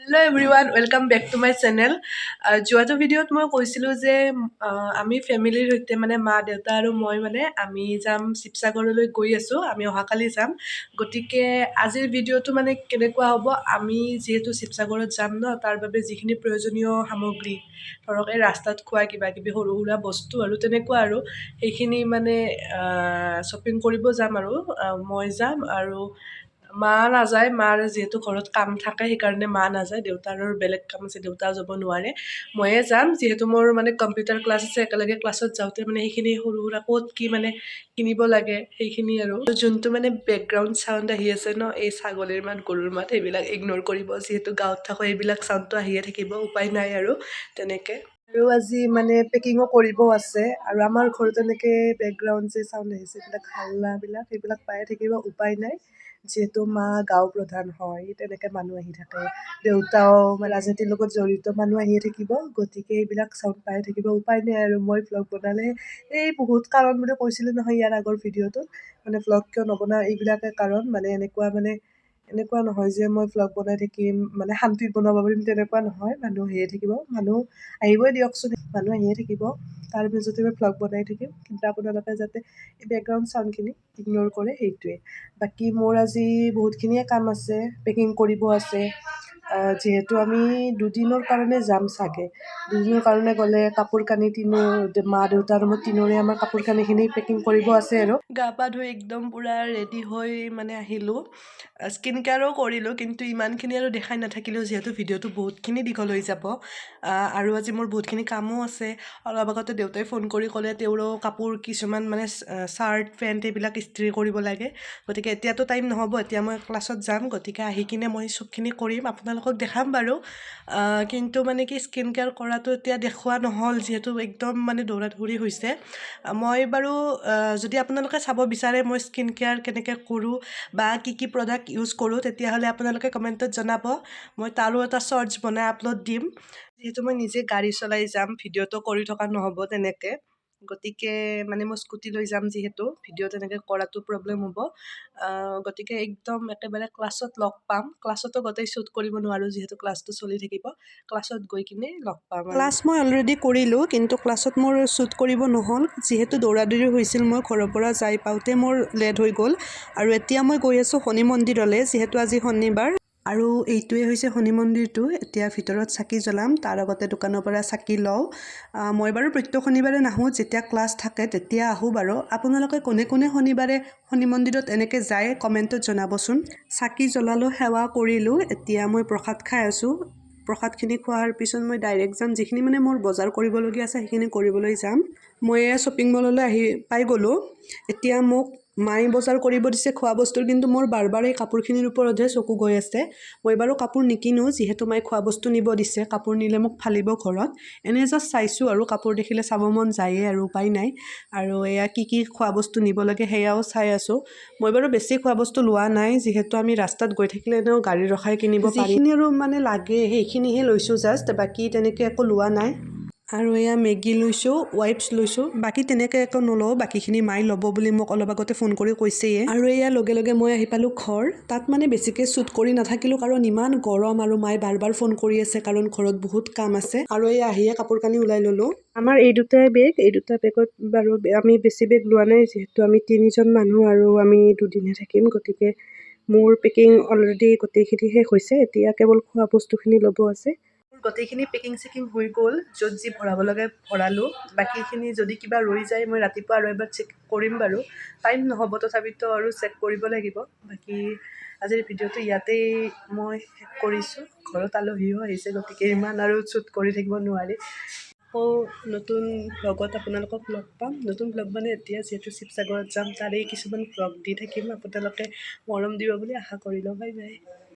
Hello everyone, welcome back to my channel. যোৱাটো ভিডিঅ'ত মই কৈছিলোঁ যে আমি ফেমিলিৰ সৈতে, মানে মা, দেউতা আৰু মই, মানে আমি যাম, শিৱসাগৰলৈ গৈ আছোঁ। আমি অহাকালি যাম। গতিকে আজিৰ ভিডিঅ'টো মানে কেনেকুৱা হ'ব, আমি যিহেতু শিৱসাগৰত যাম ন, তাৰ বাবে যিখিনি প্ৰয়োজনীয় সামগ্ৰী, ধৰক এই ৰাস্তাত খোৱা কিবা কিবি সৰু সুৰা বস্তু আৰু তেনেকুৱা আৰু সেইখিনি মানে শ্বপিং কৰিব যাম আৰু মই যাম আৰু মা নাযায়। মাৰ যিহেতু ঘৰত কাম থাকে, সেইকাৰণে মা নাযায়। দেউতাৰো বেলেগ কাম আছে, দেউতাও যাব নোৱাৰে। ময়ে যাম, যিহেতু মোৰ মানে কম্পিউটাৰ ক্লাছ আছে। একেলগে ক্লাছত যাওঁতে মানে সেইখিনি সৰু সুৰা ক'ত কি মানে কিনিব লাগে, সেইখিনি আৰু যোনটো মানে বেকগ্ৰাউণ্ড চাউণ্ড আহি আছে ন, এই ছাগলীৰ মাত, গৰুৰ মাত, সেইবিলাক ইগন'ৰ কৰিব। যিহেতু গাঁৱত থাকোঁ, এইবিলাক চাউণ্ডটো আহিয়ে থাকিব, উপায় নাই আৰু তেনেকে। আৰু আজি মানে পেকিঙো কৰিব আছে আৰু আমাৰ ঘৰত এনেকে বেকগ্ৰাউণ্ড যে চাউণ্ড আহিছে, এইবিলাক হাল্লাবিলাক, সেইবিলাক পায়ে থাকিব, উপায় নাই। যিহেতু মা গাঁও প্ৰধান হয়, তেনেকে মানুহ আহি থাকে, দেউতাও মানে ৰাজনীতিৰ লগত জড়িত, মানুহ আহিয়ে থাকিব। গতিকে এইবিলাক চাউণ্ড পাই থাকিব, উপায় নাই। আৰু মই ভ্লগ বনালে এই বহুত কাৰণ বুলি কৈছিলোঁ নহয় ইয়াৰ আগৰ ভিডিঅ'টোত, মানে ভ্লগ কিয় নবনাওঁ, এইবিলাকে কাৰণ। মানে এনেকুৱা নহয় যে মই ভ্লগ বনাই থাকিম, মানে শান্তিত বনাব পাৰিম, তেনেকুৱা নহয়। মানুহ আহিয়ে থাকিব, মানুহ আহিবই দিয়কচোন, মানুহ আহিয়ে থাকিব, তাৰ মাজতে মই ভ্লগ বনাই থাকিম। কিন্তু আপোনালোকে যাতে এই বেকগ্ৰাউণ্ড চাউণ্ডখিনি ইগন'ৰ কৰে, সেইটোৱে। বাকী মোৰ আজি বহুতখিনিয়ে কাম আছে, পেকিং কৰিব আছে। যিহেতু আমি দুদিনৰ কাৰণে যাম চাগে, দুদিনৰ কাৰণে গ'লে কাপোৰ কানি তিনো, মা, দেউতা আৰু মই তিনিওৰে আমাৰ কাপোৰ কানিখিনি পেকিং কৰিব আছে। আৰু গা পা ধুই একদম পূৰা ৰেডি হৈ মানে আহিলোঁ। স্কিন কেয়াৰো কৰিলোঁ, কিন্তু ইমানখিনি আৰু দেখাই নাথাকিলোঁ, যিহেতু ভিডিঅ'টো বহুতখিনি দীঘল হৈ যাব। আৰু আজি মোৰ বহুতখিনি কামো আছে। অলপ আগতে দেউতাই ফোন কৰি ক'লে, তেওঁৰো কাপোৰ কিছুমান, মানে চাৰ্ট, পেণ্ট এইবিলাক ইস্ত্ৰি কৰিব লাগে। গতিকে এতিয়াতো টাইম নহ'ব, এতিয়া মই ক্লাছত যাম। গতিকে আহি কিনে মই চবখিনি কৰিম, আপোনালোকক দেখাম বাৰু। কিন্তু মানে কি, স্কিন কেয়াৰ কৰাটো এতিয়া দেখুওৱা নহ'ল, যিহেতু একদম মানে দৌৰা দৌৰি হৈছে। মই বাৰু যদি আপোনালোকে চাব বিচাৰে মই স্কিন কেয়াৰ কেনেকৈ কৰোঁ বা কি কি প্ৰডাক্ট ইউজ কৰোঁ, তেতিয়াহ'লে আপোনালোকে কমেণ্টত জনাব। মই তাৰো এটা শ্বৰ্টছ বনাই আপলোড দিম। যিহেতু মই নিজে গাড়ী চলাই যাম, ভিডিঅ'টো কৰি থকা নহ'ব তেনেকৈ। গতিকে মানে মই স্কুটি লৈ যাম, যিহেতু ভিডিঅ' তেনেকৈ কৰাটো প্ৰব্লেম হ'ব। গতিকে একদম একেবাৰে ক্লাছত লগ পাম। ক্লাছতো গোটেই শ্বুট কৰিব নোৱাৰোঁ, যিহেতু ক্লাছটো চলি থাকিব। ক্লাছত গৈ কিনে লগ পাম। ক্লাছ মই অলৰেডি কৰিলোঁ, কিন্তু ক্লাছত মোৰ শ্বুট কৰিব নহ'ল, যিহেতু দৌৰা দৌৰি হৈছিল। মই ঘৰৰ পৰা যাই পাওঁতে মোৰ লেট হৈ গ'ল। আৰু এতিয়া মই গৈ আছোঁ শনি মন্দিৰলৈ, যিহেতু আজি শনিবাৰ। আৰু এইটোৱে হৈছে শনি মন্দিৰটো। এতিয়া ভিতৰত চাকি জ্বলাম, তাৰ আগতে দোকানৰ পৰা চাকি লওঁ। মই বাৰু প্ৰত্যেক শনিবাৰে নাহোঁ, যেতিয়া ক্লাছ থাকে তেতিয়া আহোঁ বাৰু। আপোনালোকে কোনে কোনে শনিবাৰে শনি মন্দিৰত এনেকৈ যায়, কমেণ্টত জনাবচোন। চাকি জ্বলালোঁ, সেৱা কৰিলোঁ, এতিয়া মই প্ৰসাদ খাই আছোঁ। প্ৰসাদখিনি খোৱাৰ পিছত মই ডাইৰেক্ট যাম, যিখিনি মানে মোৰ বজাৰ কৰিবলগীয়া আছে সেইখিনি কৰিবলৈ যাম। মই এয়া শ্বপিং মললৈ আহি পাই গ'লোঁ। এতিয়া মোক মায়ে বজাৰ কৰিব দিছে খোৱা বস্তুৰ, কিন্তু মোৰ বাৰ বাৰ এই কাপোৰখিনিৰ ওপৰতহে চকু গৈ আছে। মই বাৰু কাপোৰ নিকিনো, যিহেতু মায়ে খোৱা বস্তু নিব দিছে। কাপোৰ নিলে মোক ফালিব ঘৰত। এনেই জাষ্ট চাইছোঁ আৰু কাপোৰ দেখিলে চাব মন যায়েই আৰু, উপায় নাই। আৰু এয়া কি কি খোৱা বস্তু নিব লাগে সেয়াও চাই আছোঁ। মই বাৰু বেছি খোৱা বস্তু লোৱা নাই, যিহেতু আমি ৰাস্তাত গৈ থাকিলে এনেও গাড়ী ৰখাই কিনিব পাৰি। যিখিনি আৰু মানে লাগে সেইখিনিহে লৈছোঁ জাষ্ট, বাকী তেনেকৈ একো লোৱা নাই। আৰু এয়া মেগী লৈছোঁ, ৱাইপছ লৈছোঁ, বাকী তেনেকৈ একো নলওঁ। বাকীখিনি মায়ে ল'ব বুলি মোক অলপ আগতে ফোন কৰি কৈছেয়ে। আৰু এয়া লগে লগে মই আহি পালোঁ ঘৰ। তাত মানে বেছিকৈ শ্বুট কৰি নাথাকিলোঁ, কাৰণ ইমান গৰম আৰু মায়ে বাৰ বাৰ ফোন কৰি আছে, কাৰণ ঘৰত বহুত কাম আছে। আৰু এই আহিয়ে কাপোৰ কানি ওলাই ল'লোঁ। আমাৰ এই দুটাই বেগ। এই দুটা বেগত বাৰু আমি বেছি বেগ লোৱা নাই, যিহেতু আমি তিনিজন মানুহ আৰু আমি দুদিনহে থাকিম। গতিকে মোৰ পেকিং অলৰেডি গোটেইখিনি শেষ হৈছে, এতিয়া কেৱল খোৱা বস্তুখিনি ল'ব আছে। মোৰ গোটেইখিনি পেকিং চেকিং হৈ গ'ল। য'ত যি ভৰাব লাগে ভৰালোঁ। বাকীখিনি যদি কিবা ৰৈ যায়, মই ৰাতিপুৱা আৰু এবাৰ চেক কৰিম বাৰু। টাইম নহ'ব, তথাপিতো আৰু চেক কৰিব লাগিব। বাকী আজিৰ ভিডিঅ'টো ইয়াতেই মই শেষ কৰিছোঁ। ঘৰত আলহীও আহিছে, গতিকে ইমান আৰু শ্বুট কৰি থাকিব নোৱাৰি। আকৌ নতুন ভ্লগত আপোনালোকক লগ পাম। নতুন ভ্লগ মানে এতিয়া যিহেতু শিৱসাগৰত যাম, তাৰেই কিছুমান ভ্লগ দি থাকিম। আপোনালোকে মৰম দিব বুলি আশা কৰিলোঁ। Bye bye.